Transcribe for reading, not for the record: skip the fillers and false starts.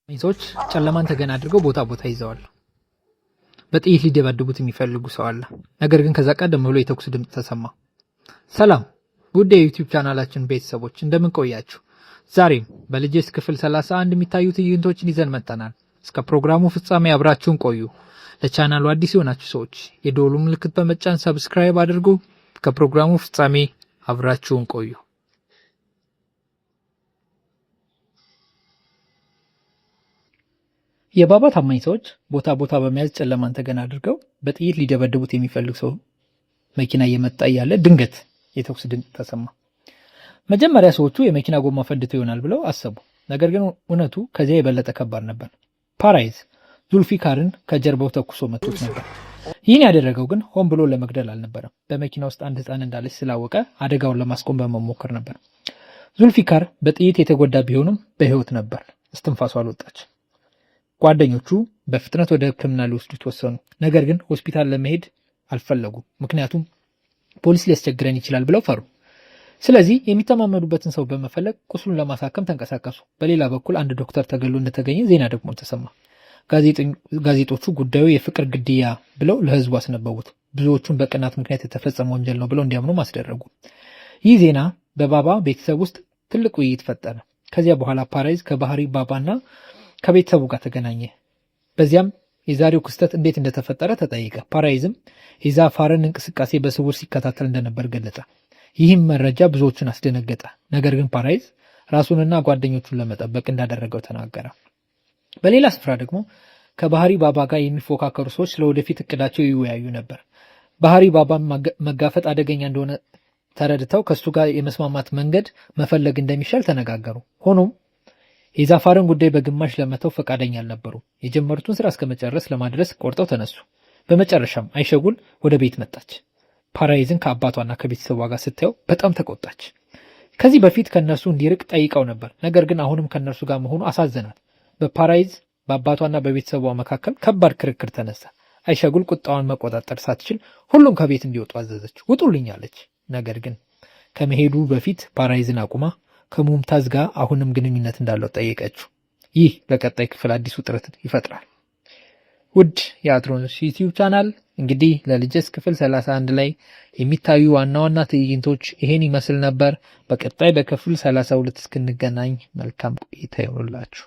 ሰዎች ጨለማን ተገን አድርገው ቦታ ቦታ ይዘዋል። በጥይት ሊደበድቡት የሚፈልጉ ሰው አለ። ነገር ግን ከዛ ቀደም ብሎ የተኩስ ድምፅ ተሰማ። ሰላም ውድ የዩቲዩብ ቻናላችን ቤተሰቦች፣ እንደምን ቆያችሁ? ዛሬም በልጄስ ክፍል 31 የሚታዩ ትዕይንቶችን ይዘን መጥተናል። እስከ ፕሮግራሙ ፍጻሜ አብራችሁን ቆዩ። ለቻናሉ አዲስ የሆናችሁ ሰዎች የደወሉ ምልክት በመጫን subscribe አድርጉ። ከፕሮግራሙ ፍጻሜ አብራችሁን ቆዩ። የባባ ታማኝ ሰዎች ቦታ ቦታ በመያዝ ጨለማን ተገን አድርገው በጥይት ሊደበድቡት የሚፈልግ ሰው መኪና እየመጣ እያለ ድንገት የተኩስ ድምፅ ተሰማ። መጀመሪያ ሰዎቹ የመኪና ጎማ ፈንድቶ ይሆናል ብለው አሰቡ። ነገር ግን እውነቱ ከዚያ የበለጠ ከባድ ነበር። ፓራይዝ ዙልፊካርን ከጀርባው ተኩሶ መቶት ነበር። ይህን ያደረገው ግን ሆን ብሎ ለመግደል አልነበረም። በመኪና ውስጥ አንድ ሕፃን እንዳለች ስላወቀ አደጋውን ለማስቆም በመሞከር ነበር። ዙልፊካር በጥይት የተጎዳ ቢሆንም በሕይወት ነበር። እስትንፋሱ አልወጣች። ጓደኞቹ በፍጥነት ወደ ሕክምና ሊወስዱት ወሰኑ። ነገር ግን ሆስፒታል ለመሄድ አልፈለጉም። ምክንያቱም ፖሊስ ሊያስቸግረን ይችላል ብለው ፈሩ። ስለዚህ የሚተማመኑበትን ሰው በመፈለግ ቁስሉን ለማሳከም ተንቀሳቀሱ። በሌላ በኩል አንድ ዶክተር ተገሎ እንደተገኘ ዜና ደግሞ ተሰማ። ጋዜጦቹ ጉዳዩ የፍቅር ግድያ ብለው ለሕዝቡ አስነበቡት። ብዙዎቹን በቅናት ምክንያት የተፈጸመ ወንጀል ነው ብለው እንዲያምኑ አስደረጉ። ይህ ዜና በባባ ቤተሰብ ውስጥ ትልቅ ውይይት ፈጠረ። ከዚያ በኋላ ፓራይዝ ከባህሪ ባባና ከቤተሰቡ ጋር ተገናኘ። በዚያም የዛሬው ክስተት እንዴት እንደተፈጠረ ተጠየቀ። ፓራይዝም የዛፋርን እንቅስቃሴ በስውር ሲከታተል እንደነበር ገለጸ። ይህም መረጃ ብዙዎቹን አስደነገጠ። ነገር ግን ፓራይዝ ራሱንና ጓደኞቹን ለመጠበቅ እንዳደረገው ተናገረ። በሌላ ስፍራ ደግሞ ከባህሪ ባባ ጋር የሚፎካከሩ ሰዎች ስለወደፊት እቅዳቸው ይወያዩ ነበር። ባህሪ ባባን መጋፈጥ አደገኛ እንደሆነ ተረድተው ከእሱ ጋር የመስማማት መንገድ መፈለግ እንደሚሻል ተነጋገሩ። ሆኖም የዛፋርን ጉዳይ በግማሽ ለመተው ፈቃደኛ አልነበሩ። የጀመሩትን ስራ እስከመጨረስ ለማድረስ ቆርጠው ተነሱ። በመጨረሻም አይሸጉል ወደ ቤት መጣች። ፓራይዝን ከአባቷና ከቤተሰቧ ጋር ስታየው በጣም ተቆጣች። ከዚህ በፊት ከእነርሱ እንዲርቅ ጠይቀው ነበር። ነገር ግን አሁንም ከእነርሱ ጋር መሆኑ አሳዘናት። በፓራይዝ በአባቷና በቤተሰቧ መካከል ከባድ ክርክር ተነሳ። አይሸጉል ቁጣዋን መቆጣጠር ሳትችል ሁሉም ከቤት እንዲወጡ አዘዘች። ውጡልኝ አለች። ነገር ግን ከመሄዱ በፊት ፓራይዝን አቁማ ከሙምታዝ ጋር አሁንም ግንኙነት እንዳለው ጠየቀችው። ይህ ለቀጣይ ክፍል አዲስ ውጥረት ይፈጥራል። ውድ የአትሮንስ ዩቲዩብ ቻናል፣ እንግዲህ ለልጀስ ክፍል 31 ላይ የሚታዩ ዋና ዋና ትዕይንቶች ይሄን ይመስል ነበር። በቀጣይ በክፍል 32 እስክንገናኝ መልካም ቆይታ ይሆንላችሁ።